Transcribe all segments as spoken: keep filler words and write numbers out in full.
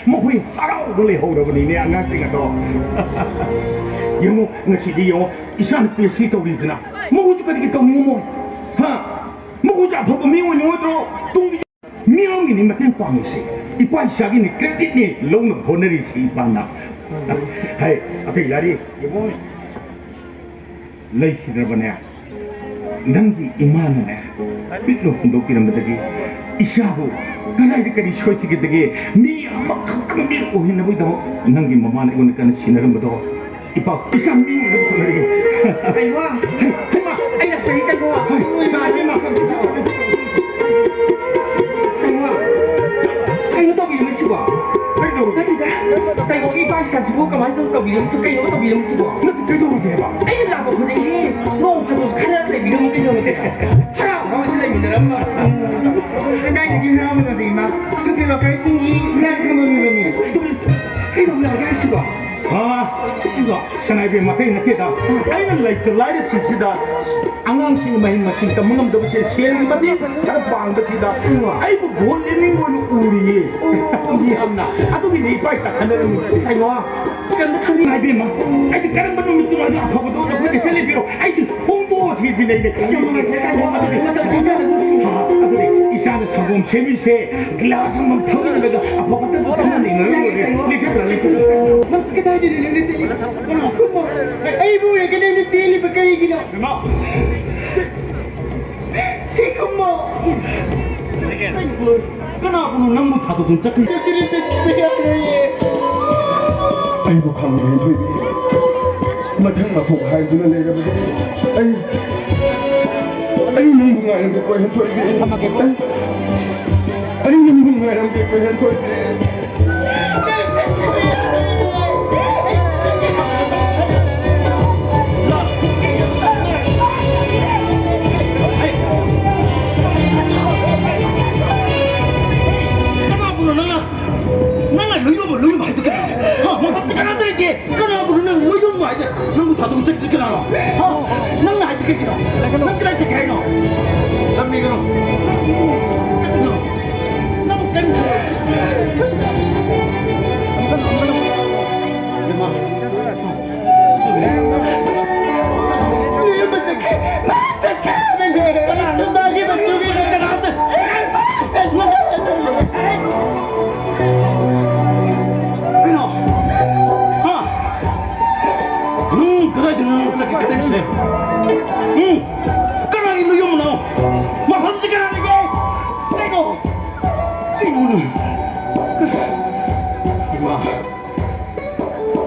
ꯃꯈꯣꯏ ꯍꯔꯥꯎꯕ ꯂꯩꯍꯧꯔꯕꯅꯤꯅꯦ ꯑꯉꯥꯡꯁꯤꯡ ꯑꯗꯣ꯫ ꯌꯦꯡꯉꯣ, ꯉꯁꯤꯗꯤ ꯌꯦꯡꯉꯣ, ꯏꯆꯥꯅ ꯄꯤ ꯑꯩꯆ ꯗꯤ ꯇꯧꯔꯤꯗꯅ, ꯃꯈꯣꯏꯁꯨ ꯀꯔꯤꯒꯤ ꯇꯧꯅꯤꯡꯉꯝꯃꯣꯏ? ꯍꯥ? ꯃꯈꯣꯏꯁꯨ ꯑꯐꯕ ꯃꯤ ꯑꯣꯏꯅꯤꯡꯉꯣꯏꯗ꯭ꯔꯣ? ꯇꯨꯡꯒꯤ ꯃꯤꯔꯣꯜꯒꯤꯅꯤ ꯃꯇꯦꯡ ꯄꯥꯡꯉꯤꯁꯦ꯫ ꯏꯄꯥ ꯏꯆꯥꯒꯤꯅꯤ, creditꯅꯤ ꯂꯧꯅꯕ ꯍꯣꯠꯅꯔꯤꯁꯦ ꯏꯄꯥꯅ꯫ ꯍꯥꯏ, ꯑꯇꯩ ꯂꯥꯏꯔꯤ꯫ ꯂꯩꯈꯤꯗ꯭ꯔꯕꯅꯦ꯫ ꯅꯪꯒꯤ ꯏꯃꯥꯅꯅꯦ, ꯄꯤꯛꯅ ꯍꯨꯟꯗꯣꯛꯄꯤꯔꯝꯕꯗꯒꯤ ꯏꯆꯥꯕꯨ ꯀꯗꯥꯏꯗ ꯀꯔꯤ ꯁꯣꯏꯈꯤꯒꯗꯒꯦ? ꯃꯤ ꯑꯃꯈꯛꯇꯪ ꯃꯤ ꯑꯣꯏꯍꯟꯅꯕꯒꯤꯗꯃꯛ ꯅꯪꯒꯤ ꯃꯃꯥꯅ ꯑꯩꯉꯣꯟꯗ ꯀꯟꯅ ꯁꯤꯟꯅꯔꯝꯕꯗꯣ, ꯏꯄꯥ, ꯏꯆꯥ ꯃꯤ ꯑꯣꯏꯅꯕ ꯍꯣꯠꯅꯔꯤꯉꯩ꯫ ꯀꯩꯅꯣ? ꯍꯩ, ꯍꯩꯃꯥ! ꯑꯩ ꯂꯥꯛꯆꯔꯤ, ꯀꯩꯅꯣ? ꯍꯩ, ꯏꯃꯥ, ꯏꯃꯥ! ꯀꯩꯅꯣ? ꯀꯩꯅꯣ ꯇꯧꯕꯤꯔꯝꯃꯤꯁꯤꯕꯣ? ꯀꯩꯗꯧꯔꯒꯦ? ꯅꯠꯇꯦꯗ, ꯀꯩꯅꯣ, ꯏꯄꯥ ꯏꯆꯥꯁꯤꯕꯨ ꯀꯃꯥꯏꯅ ꯇꯧ-, ꯇꯧꯕꯤꯔꯝꯃꯤꯁꯤ-, ꯀꯩꯅꯣ ꯇꯧꯕꯤꯔꯝꯃꯤꯁꯤꯕꯣ? ꯅꯠꯇꯦ, ꯀꯩꯗꯧꯔꯒꯦꯕ? ꯑꯩꯅ ꯂꯥꯛꯄ ꯈꯨꯗꯤꯡꯒꯤ ꯅꯣꯡ ꯐꯥꯗꯣꯛ ꯈꯔ ꯂꯩꯕꯤꯔꯝꯃꯨ ꯀꯩꯗꯧꯔꯒꯦ? ꯍꯔꯥꯎ ꯍꯔꯥꯎꯅ ꯂꯩꯃꯤꯟꯅꯔꯝꯕ꯫ ꯀꯗꯥꯏꯗꯒꯤ ꯍꯔꯥꯎꯕꯅꯣꯗ, ꯏꯃꯥ? ꯁꯣꯁꯦꯜ ꯋꯥꯀꯔꯁꯤꯡꯒꯤ ꯏꯔꯥꯡ ꯈꯪꯕ ꯃꯤꯕꯅꯤ꯫ ꯀꯩꯗꯧꯕ ꯌꯥꯎꯔꯒꯦ ꯍꯥꯏꯁꯤꯕꯣ? ꯑꯥ, ꯁꯤꯕꯣ, ꯁꯅꯥꯏꯕꯦꯝ, ꯑꯇꯩ ꯅꯠꯇꯦꯗ꯫ ꯑꯩꯅ ꯂꯩꯇ ꯂꯥꯏꯔꯁꯤꯡꯁꯤꯗ ꯑꯉꯥꯡꯁꯤꯡ ꯃꯍꯩ ꯃꯁꯤꯡ ꯇꯝꯕ ꯉꯝꯗꯕꯁꯦ ꯁꯦꯜꯒꯤ ꯃꯇꯦꯡ ꯈꯔ ꯄꯥꯡꯕꯁꯤꯗ ꯑꯩꯕꯨ ꯚꯣꯠ ꯂꯦꯝꯃꯤ ꯑꯣꯏꯅ ꯎꯔꯤꯌꯦ꯫ ꯃꯤꯌꯥꯝꯅ꯫ ꯑꯗꯨꯒꯤꯅꯤ ꯏꯄꯥ ꯏꯆꯥ ꯈꯟꯅꯔꯝꯃꯤꯁꯦ꯫ ꯀꯩꯅꯣ? ꯀꯩꯝꯇ ꯈꯪꯗꯦ꯫ ꯏꯃꯥ ꯏꯕꯦꯝꯃ, ꯑꯩꯗꯤ ꯀꯔꯝꯕ ꯅꯨꯃꯤꯠꯇꯅꯣ ꯑꯗꯨ ꯑꯐꯕꯗꯣ ꯅꯈꯣꯏꯅ ꯍꯦꯛꯇ ꯂꯩꯕꯤꯔꯣ? ꯑꯩꯗꯤ ꯍꯣꯡꯗꯣꯛꯑꯁꯤ ꯁꯤꯅꯦ ꯑꯩꯅ ꯌꯥꯝ ꯈꯜꯂꯤꯁꯦ꯫ ꯅꯨꯡꯉꯥꯏꯖꯔꯦ, ꯀꯩꯅꯣ? ꯃꯇꯝ ꯄꯨꯝꯅꯃꯛ ꯅꯨꯡꯁꯤ꯫ ꯑꯥ, ꯑꯗꯨꯅꯤ ꯏꯆꯥꯅ ꯁꯪꯒꯣꯝ ꯁꯦꯝꯃꯤꯁꯦ ꯒ꯭ꯂꯥꯁ ꯑꯃꯃꯝ ꯊꯛꯃꯤꯟꯅꯔꯒ ꯑꯐꯕ ꯇꯠꯇ ꯊꯛꯃꯤꯟꯅꯔꯒ ꯌꯥꯏꯌꯦ, ꯂꯣꯏꯔꯦ꯫ ꯀꯩꯅꯣ? ꯂꯦꯞꯁꯤꯟꯕ꯭ꯔꯥ, ꯂꯦꯞꯁꯤꯟꯕ꯭ꯔꯥ? ꯅꯪ ꯀꯗꯥꯏꯗꯅꯣ ꯅꯪꯅ ꯆꯠꯂꯤꯕ? ꯈꯨꯝꯃꯣ꯫ ꯑꯩꯕꯨ ꯎꯔꯒ ꯅꯪꯅ ꯆꯦꯜꯂꯤꯕ ꯀꯔꯤꯒꯤꯅꯣ? ꯏꯃꯥ! ꯁꯤ ꯈꯨꯝꯃꯣ꯫ ꯀꯅꯥꯕꯨꯅꯣ ꯅꯪꯕꯨ ꯊꯥꯗꯣꯛꯇꯨꯅ ꯆꯠꯈ꯭ꯔꯤ? ꯆꯠꯈꯤꯕ ꯌꯥꯔꯣꯏꯌꯦ꯫ ꯑꯩꯕꯨ ꯈꯪꯕ ꯍꯦꯟꯊꯣꯏꯕꯤ꯫ ꯃꯊꯪ ꯃꯄꯣꯛ ꯍꯥꯏꯗꯨꯅ ꯂꯩꯔꯕꯗꯤ ꯑꯩ, ꯑꯩ ꯅꯪꯕꯨ ꯉꯥꯏꯔꯝꯒꯦꯀꯣ ꯍꯦꯟꯊꯣꯏꯕꯤ꯫ ꯑꯩ, ꯑꯩ ꯅꯪꯕꯨ ꯉꯥꯏꯔꯝꯒꯦꯀꯣ ꯍꯦꯟꯊꯣꯏꯕꯤ꯫ ꯀꯅꯥꯕꯨꯅꯣ ꯅꯪꯅ, ꯅꯪꯅ ꯂꯣꯏꯌꯣꯝꯕ, ꯂꯣꯏꯌꯣꯝꯕ ꯍꯥꯏꯗꯣ ꯀꯅꯥꯅꯣ? ꯍꯥ? ꯃꯐꯝꯁꯦ ꯀꯅꯥꯝꯇ ꯂꯩꯇꯦ꯫ ꯀꯅꯥꯕꯨꯅꯣ ꯅꯪ ꯂꯣꯏꯌꯣꯝꯕ ꯍꯥꯏꯗꯣ? ꯅꯪꯕꯨ ꯊꯥꯗꯣꯛꯑ ꯆꯠꯈꯤꯗꯣ ꯀꯅꯥꯅꯣ? ꯍꯥ? ꯅꯪꯅ ꯍꯥꯏꯁꯦ ꯀꯩꯒꯤꯅꯣ? ꯅꯪ ꯀꯗꯥꯏ ꯆꯠꯀꯦ ꯍꯥꯏꯅꯣ? ꯂꯝ ꯍꯦꯟꯒꯅꯨ꯫ ꯅꯪ ꯏꯃꯨꯡ ꯆꯠꯀꯅꯨ꯫ ꯅꯪ ꯀꯔꯤ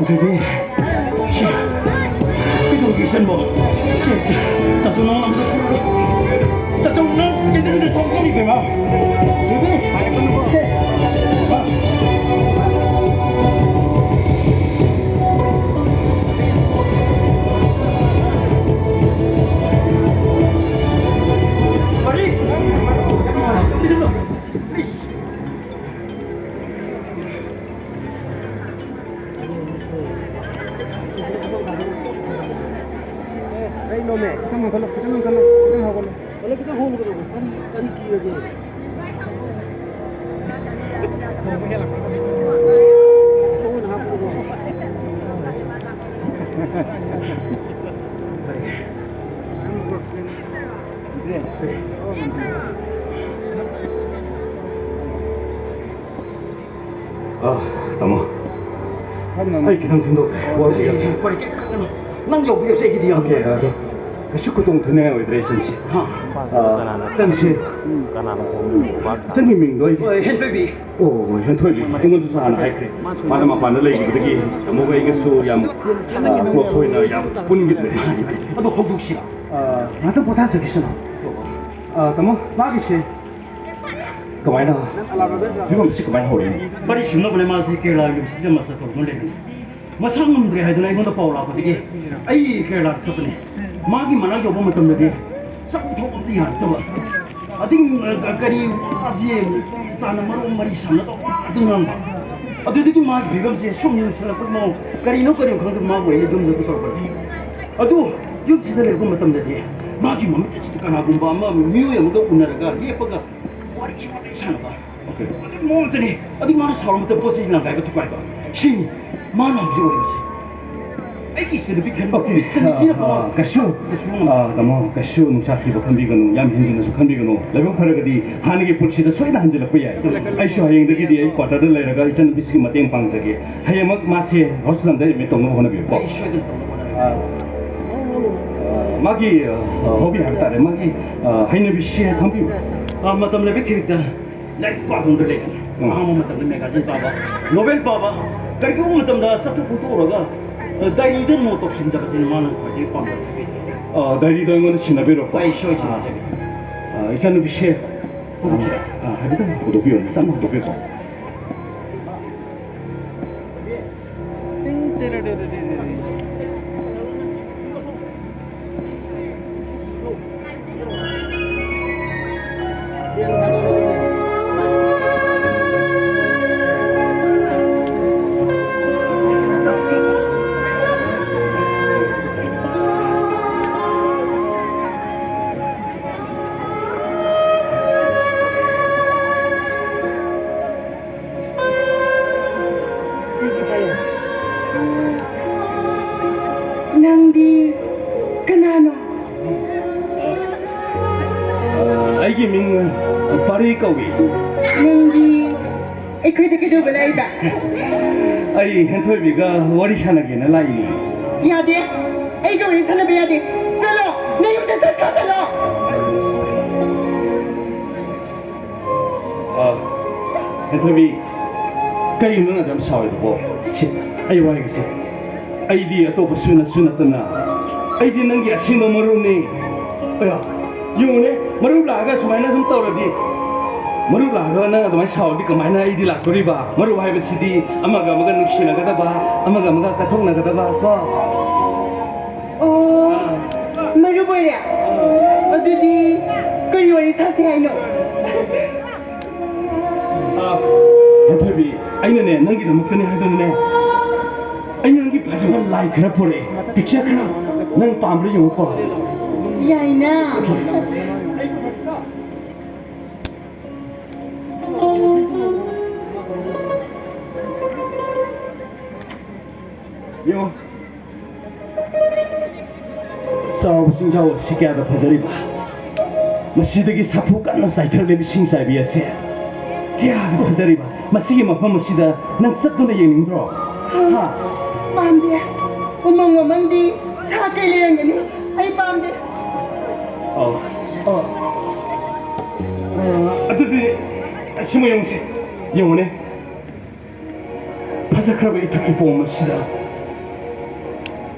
ꯕꯦꯕꯤ, ꯁꯤ, ꯀꯩꯗꯧꯔꯒꯦ ꯏꯆꯟꯕꯣ? ꯁꯤ, ꯇꯥꯆꯧ ꯅꯪ ꯑꯝꯇ ꯐꯨꯔꯨꯔꯣ꯫ ꯇꯥꯆꯧ ꯅꯪ ꯀꯩꯗꯧꯔꯒꯦ? ꯁꯣꯝ ꯆꯠꯂꯤ ꯏꯕꯦꯝꯃ꯫ ꯕꯦꯕꯤ, ꯁꯤ, ꯃꯥ꯫ ꯄꯔꯤ! ꯏꯆꯟꯕꯣ, ꯄ꯭ꯂꯤꯖ꯫ ꯀꯩꯅꯣꯃꯦ? ꯈꯤꯇꯪ ꯅꯣꯟꯈꯠꯂꯣ, ꯈꯤꯇꯪ ꯅꯣꯟꯈꯠꯂꯣ, ꯈꯤꯇꯪ ꯍꯧꯒꯠꯂꯣ꯫ ꯍꯧꯒꯠꯂꯣ, ꯈꯤꯇꯪ ꯍꯣꯡꯉꯨ ꯀꯩꯅꯣ? ꯀꯔꯤ, ꯀꯔꯤ ꯀꯤꯔꯒꯦ? ꯁꯣꯝ ꯑꯣꯏꯅ ꯍꯥꯞꯄꯨꯔꯣ? ꯑ, ꯇꯥꯃꯣ꯫ ꯈꯪꯉꯝꯃꯦ꯫ ꯑꯩ ꯈꯤꯇꯪ ꯊꯦꯡꯗꯣꯛꯈ꯭ꯔꯦ꯫ ꯋꯥꯔꯤ ꯑꯦ, ꯌꯥꯝ ꯑꯦ, ꯀꯔꯤ ꯀꯩꯝ ꯈꯟꯒꯅꯨ꯫ ꯅꯪ ꯌꯧꯕꯤꯔꯁꯦ ꯑꯩꯒꯤꯗꯤ ꯌꯥꯝ ꯑꯣꯀꯦ, ꯑꯗꯣ ꯀꯩꯁꯨ ꯈꯨꯗꯣꯡ ꯊꯤꯅꯤꯡꯉꯥꯏ ꯑꯣꯏꯗ꯭ꯔꯦ ꯏꯆꯟꯁꯦ꯫ ꯍꯥ? ꯑ, ꯏꯆꯟꯁꯦ, ꯏꯆꯟꯒꯤ ꯃꯤꯡꯗꯣ ꯑꯩ ꯍꯣꯏ, ꯍꯦꯟꯊꯣꯏꯕꯤ꯫ ꯑꯣ, ꯍꯣꯏ, ꯍꯦꯟꯊꯣꯏꯕꯤ꯫ ꯑꯩꯉꯣꯟꯗꯁꯨ ꯍꯥꯟꯅ ꯍꯥꯏꯈ꯭ꯔꯦ꯫ ꯃꯥꯅ ꯃꯄꯥꯟꯗ ꯂꯩꯈꯤꯕꯗꯒꯤ ꯇꯥꯃꯣꯒ ꯑꯩꯒꯁꯨ ꯌꯥꯝ, ꯑ, ꯀ꯭ꯂꯣꯁ ꯑꯣꯏꯅ ꯌꯥꯝ ꯄꯨꯟꯈꯤꯗ꯭ꯔꯦ꯫ ꯑꯗꯣ ꯍꯧꯗꯣꯛꯁꯤꯔ? ꯑ, ꯉꯥꯛꯇꯪ ꯄꯣꯊꯥꯖꯈꯤꯁꯅꯨ꯫ ꯑ, ꯇꯥꯃꯣ, ꯃꯥꯒꯤꯁꯦ ꯀꯃꯥꯏꯅ, ꯐꯤꯕꯝꯁꯤ ꯀꯃꯥꯏꯅ ꯍꯧꯔꯛꯏꯅꯣ? ꯄꯔꯤ ꯁꯨꯅꯕꯅꯦ ꯃꯥꯁꯦ ꯀꯦꯔꯂꯥ ꯌꯨꯅꯤꯚꯔꯁꯤꯇꯤꯗ ꯃꯥꯁꯇꯔ ꯇꯧꯗꯨꯅ ꯂꯩꯕꯅꯤ꯫ ꯃꯁꯥ ꯉꯝꯗ꯭ꯔꯦ ꯍꯥꯏꯗꯨꯅ ꯑꯩꯉꯣꯟꯗ ꯄꯥꯎ ꯂꯥꯛꯄꯗꯒꯤ ꯑꯩ ꯀꯦꯔꯂꯥꯗ ꯆꯠꯄꯅꯦ꯫ ꯃꯥꯒꯤ ꯃꯅꯥꯛ ꯌꯧꯕ ꯃꯇꯝꯗꯗꯤ ꯆꯥꯛ ꯊꯣꯡ ꯑꯝꯇ ꯌꯥꯔꯛꯇꯕ꯫ ꯑꯗꯒꯤ, ꯑ, ꯀꯔꯤ ꯋꯥꯁꯤ ꯇꯥꯅ ꯃꯔꯣꯟ ꯃꯔꯤ ꯁꯝꯅꯗꯕ ꯋꯥ ꯉꯥꯛꯇ ꯉꯥꯡꯕ꯫ ꯑꯗꯨꯗꯒꯤ ꯃꯥꯒꯤ ꯐꯤꯕꯝꯁꯦ ꯁꯨꯝ ꯂꯨꯁꯜꯂꯛꯄ ꯃꯑꯣꯡ, ꯀꯔꯤꯅꯣ ꯀꯔꯤꯅꯣ ꯈꯪꯗꯕ ꯃꯥꯕꯨ ꯑꯩꯅ ꯌꯨꯝꯗ ꯄꯨꯊꯣꯔꯛꯄꯅꯤ꯫ ꯑꯗꯨ ꯌꯨꯝꯁꯤꯗ ꯂꯩꯔꯛꯄ ꯃꯇꯝꯗꯗꯤ ꯃꯥꯒꯤ ꯃꯃꯤꯠ ꯑꯁꯤꯗ ꯀꯅꯥꯒꯨꯝꯕ ꯑꯃ, ꯃꯤꯑꯣꯏ ꯑꯃꯒ ꯎꯅꯔꯒ ꯂꯦꯞꯄꯒ ꯋꯥꯔꯤ ꯋꯥꯇꯥꯏ ꯁꯥꯟꯅꯕ꯫ ꯑꯣꯀꯦ꯫ ꯑꯗꯨꯒꯤ ꯃꯑꯣꯡꯗꯅꯤ꯫ ꯑꯗꯨ ꯃꯥꯅ ꯁꯥꯎꯔ ꯃꯇꯝ ꯄꯣꯠ ꯆꯩ ꯂꯪꯒꯥꯏꯒ ꯊꯨꯒꯥꯏꯕ꯫ ꯁꯤꯅꯤ ꯃꯥꯅ ꯍꯧꯖꯤꯛ ꯑꯣꯏꯔꯤꯕꯁꯦ꯫ ꯑꯩꯒꯤ ꯏꯆꯟꯅꯨꯄꯤ ꯈꯟꯕ ꯑꯣꯀꯦ, ꯃꯤꯁꯇꯔ ꯑ, ꯅꯤꯡꯊꯤꯅ ꯐꯕ꯫ ꯑ, ꯀꯩꯁꯨ, ꯀꯩꯁꯨ ꯉꯝꯃꯣꯏ꯫ ꯑ, ꯇꯥꯃꯣ, ꯀꯩꯁꯨ ꯅꯨꯡꯁꯥ ꯊꯤꯕ ꯈꯟꯕꯤꯒꯅꯨ, ꯌꯥꯝ ꯍꯦꯟꯖꯤꯟꯅꯁꯨ ꯈꯟꯕꯤꯒꯅꯨ꯫ ꯂꯥꯏꯕꯛ ꯐꯔꯒꯗꯤ ꯍꯥꯟꯅꯒꯤ ꯄꯨꯟꯁꯤꯗ ꯁꯣꯏꯗꯅ ꯍꯟꯖꯤꯜꯂꯛꯄ ꯌꯥꯏ꯫ ꯑꯩꯁꯨ ꯍꯌꯦꯡꯗꯒꯤꯗꯤ ꯑꯩ ꯀ꯭ꯋꯥꯇꯔꯗ ꯂꯩꯔꯒ ꯏꯆꯟꯅꯨꯄꯤꯁꯤꯒꯤ ꯃꯇꯦꯡ ꯄꯥꯡꯖꯒꯦ꯫ ꯍꯌꯦꯡꯃꯛ ꯃꯥꯁꯦ ꯍꯣꯁꯄꯤꯇꯥꯜꯗ ꯑꯦꯗꯃꯤꯠ ꯇꯧꯅꯕ ꯍꯣꯠꯅꯕꯤꯌꯨ, ꯀꯣ꯫ ꯑꯩ ꯁꯣꯏꯗꯅ ꯇꯧꯅꯕ ꯍꯣꯠꯅꯔꯒꯦ꯫ ꯑ, ꯑ, ꯃꯥꯒꯤ, ꯑ, ꯑ, ꯍꯣꯕꯤ ꯍꯥꯏꯕ ꯇꯥꯔꯦ, ꯃꯥꯒꯤ, ꯑ, ꯍꯩꯅꯕꯤꯁꯦ ꯈꯪꯕꯤꯕ꯭ꯔꯥ? ꯑ, ꯃꯇꯝ ꯂꯩꯕ ꯈꯤꯕꯤꯛꯇ ꯂꯥꯏꯔꯤꯛ ꯄꯥꯗꯨꯅ ꯂꯩꯕꯅꯤ꯫ ꯑꯍꯥꯡꯕ ꯃꯇꯝꯗ ꯃꯦꯒꯥꯖꯤꯟ ꯄꯥꯕ, ꯅꯣꯚꯦꯜ ꯄꯥꯕ, ꯀꯔꯤꯒꯨꯝꯕ ꯃꯇꯝꯗ ꯆꯠꯊꯣꯛ ꯈꯣꯠꯇꯣꯛꯎꯔꯒ, ꯑ, ꯗꯥꯏꯔꯤꯗ ꯅꯣꯠ ꯇꯧꯁꯤꯟꯖꯕꯁꯤꯅ ꯃꯥꯅ ꯈ꯭ꯋꯥꯏꯗꯒꯤ ꯄꯥꯝꯖꯕ꯫ ꯑ, ꯗꯥꯏꯔꯤꯗꯣ ꯑꯩꯉꯣꯟꯗ ꯁꯤꯟꯅꯕꯤꯔꯣꯀꯣ꯫ ꯑꯩ ꯁꯣꯏ ꯁꯤꯟꯅꯖꯒꯦ꯫ ꯑ, ꯏꯆꯥꯅꯨꯄꯤꯁꯦ, ꯍꯧꯗꯣꯛꯁꯤꯔꯥ? ꯑ, ꯍꯥꯏꯐꯦꯠꯇꯪ ꯍꯧꯗꯣꯛꯄꯤꯌꯣꯅꯦ, ꯇꯞꯅ ꯍꯧꯗꯣꯛꯄꯤꯌꯨꯀꯣ꯫ ꯅꯪꯗꯤ ꯀꯅꯥꯅꯣ? ꯑꯩꯒꯤ ꯃꯤꯡ ꯄꯥꯔꯤ ꯀꯧꯏ꯫ ꯅꯪꯗꯤ ꯑꯩꯈꯣꯏꯗ ꯀꯩꯗꯧꯕ ꯂꯥꯛꯏꯕ? ꯑꯩ ꯍꯦꯟꯊꯣꯏꯕꯤꯒ ꯋꯥꯔꯤ ꯁꯥꯟꯅꯒꯦꯅ ꯂꯥꯛꯏꯅꯤ꯫ ꯌꯥꯗꯦ, ꯑꯩꯒ ꯋꯥꯔꯤ ꯁꯥꯟꯅꯕ ꯌꯥꯗꯦ꯫ ꯆꯠꯂꯣ, ꯅꯌꯨꯝꯗ ꯆꯠꯈ꯭ꯔꯣ, ꯆꯠꯂꯣ꯫ ꯑ, ꯍꯦꯟꯊꯣꯏꯕꯤ, ꯀꯩꯒꯤꯅꯣ ꯅꯪ ꯑꯗꯨ ꯌꯥꯝ ꯁꯥꯎꯔꯤꯗꯨꯕꯣ? ꯁꯤ, ꯑꯩ ꯋꯥꯔꯤꯒꯁꯦ꯫ ꯑꯩꯗꯤ ꯑꯇꯣꯞꯄꯁꯨ ꯅꯠꯁꯨ ꯅꯠꯇꯅ, ꯑꯩꯗꯤ ꯅꯪꯒꯤ ꯑꯁꯦꯡꯕ ꯃꯔꯨꯞꯅꯤ꯫ ꯑꯌꯥ, ꯌꯦꯡꯉꯨꯅꯦ, ꯃꯔꯨꯞ ꯂꯥꯛꯑꯒ ꯁꯨꯃꯥꯏꯅ ꯁꯨꯝ ꯇꯧꯔꯗꯤ, ꯃꯔꯨꯞ ꯂꯥꯛꯑꯒ ꯅꯪ ꯑꯗꯨꯃꯥꯏꯅ ꯁꯥꯎꯔꯗꯤ ꯀꯃꯥꯏꯅ ꯑꯩꯗꯤ ꯂꯥꯛꯇꯣꯔꯤꯕ? ꯃꯔꯨꯞ ꯍꯥꯏꯕꯁꯤꯗꯤ ꯑꯃꯒ ꯑꯃꯒ ꯅꯨꯡꯁꯤꯅꯒꯗꯕ, ꯑꯃꯒ ꯑꯃꯒ ꯀꯠꯊꯣꯛꯅꯒꯗꯕ ꯀꯣ꯫ ꯑꯣ, ꯃꯔꯨꯞ ꯑꯣꯏꯔꯦ? ꯑꯗꯨꯗꯤ ꯀꯔꯤ ꯋꯥꯔꯤ ꯁꯥꯁꯤ ꯍꯥꯏꯅꯣ? ꯑ, ꯍꯦꯟꯊꯣꯏꯕꯤ, ꯑꯩꯅꯅꯦ, ꯅꯪꯒꯤꯗꯃꯛꯇꯅꯦ ꯍꯥꯏꯗꯅꯅꯦ, ꯑꯩꯅ ꯅꯪꯒꯤ ꯐꯖꯕ ꯂꯥꯏ ꯈꯔ ꯄꯨꯔꯛꯑꯦ, ꯄꯤꯛꯆꯔ ꯈꯔ, ꯅꯪ ꯄꯥꯝꯕ꯭ꯔꯥ ꯌꯦꯡꯉꯨꯀꯣ꯫ ꯌꯥꯏꯅ꯫ ꯌꯦꯡꯉꯣ꯫ ꯆꯥꯎꯔꯕ ꯆꯤꯡꯖꯥꯎ ꯑꯁꯤ ꯀꯌꯥꯗ ꯐꯖꯔꯤꯕ! ꯃꯁꯤꯗꯒꯤ ꯁꯥꯐꯨ ꯀꯟꯅ ꯆꯥꯏꯊꯔꯛꯂꯤꯕ ꯏꯁꯤꯡ ꯆꯥꯏꯕꯤ ꯑꯁꯤ ꯀꯌꯥꯗ ꯐꯖꯔꯤꯕ! ꯃꯁꯤꯒꯤ ꯃꯐꯝ ꯑꯁꯤꯗ ꯅꯪ ꯆꯠꯇꯨꯅ ꯌꯦꯡꯅꯤꯡꯗ꯭ꯔꯣ? ꯍꯥ? ꯄꯥꯝꯗꯦ꯫ ꯎꯃꯪ ꯋꯥꯃꯪꯗꯤ ꯁꯥ ꯀꯩ ꯂꯩꯔꯝꯒꯅꯤ? ꯑꯩ ꯄꯥꯝꯗꯦ꯫ ꯑꯣ, ꯑꯣ꯫ ꯑ, ꯑꯗꯨꯗꯤ ꯑꯁꯤ ꯃꯌꯣꯡꯁꯦ꯫ ꯌꯦꯡꯉꯨꯅꯦ, ꯐꯖꯈ꯭ꯔꯕ ꯏꯊꯛ ꯏꯄꯣꯝ ꯑꯁꯤꯗ,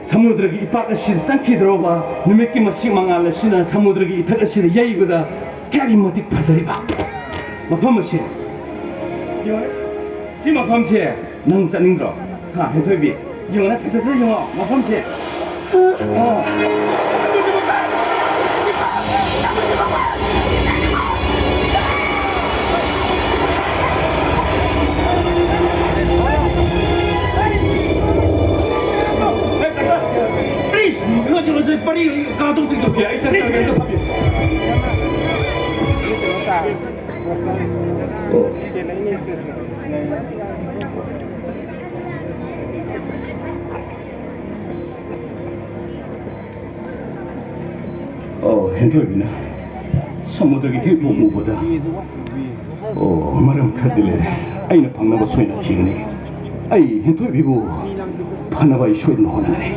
ꯁꯃꯨꯗ꯭ꯔꯒꯤ ꯏꯄꯥꯛ ꯑꯁꯤꯗ ꯆꯪꯈꯤꯗ꯭ꯔꯕ ꯅꯨꯃꯤꯠꯀꯤ ꯃꯁꯤꯡ ꯃꯉꯥꯜ ꯑꯁꯤꯅ ꯁꯃꯨꯗ꯭ꯔꯒꯤ ꯏꯊꯛ ꯑꯁꯤꯗ ꯌꯩꯕꯗ ꯀꯌꯥꯒꯤ ꯃꯇꯤꯛ ꯐꯖꯔꯤꯕ ꯃꯐꯝ ꯑꯁꯤ꯫ ꯌꯦꯡꯉꯨꯅꯦ, ꯁꯤ ꯃꯐꯝꯁꯦ ꯅꯪ ꯆꯠꯅꯤꯡꯗ꯭ꯔꯣ? ꯍꯥ, ꯍꯦꯟꯊꯣꯏꯕꯤ? ꯌꯦꯡꯉꯨꯅꯦ, ꯐꯖꯗ꯭ꯔꯥ ꯌꯦꯡꯉꯣ ꯃꯐꯝꯁꯦ꯫ ꯑꯣ꯫ Please, ꯉꯥꯏꯈꯣ, ꯉꯥꯏꯈꯣ, ꯄꯔꯤ ꯀꯥꯗꯧ ꯇꯤꯡꯊꯣꯛꯀꯦ꯫ ꯑꯩ ꯆꯠ-, please, ꯆꯠ-, ꯆꯠ-, ꯐꯝꯕꯤꯌꯨ꯫ ꯑꯣ꯫ ꯑꯣ, ꯍꯦꯟꯊꯣꯏꯕꯤꯅ ꯁꯃꯨꯗ꯭ꯔꯒꯤ ꯏꯊꯛ ꯏꯄꯣꯝ ꯎꯕꯗ, ꯑꯣ, ꯃꯔꯝ ꯈꯔꯗꯤ ꯂꯩꯔꯦ꯫ ꯑꯩꯅ ꯐꯪꯅꯕ ꯁꯣꯏꯅ ꯊꯤꯒꯅꯤ꯫ ꯑꯩ ꯍꯦꯟꯊꯣꯏꯕꯤꯕꯨ ꯐꯅꯕ ꯑꯩ ꯁꯣꯏꯗꯅ ꯍꯣꯠꯅꯒꯅꯤ꯫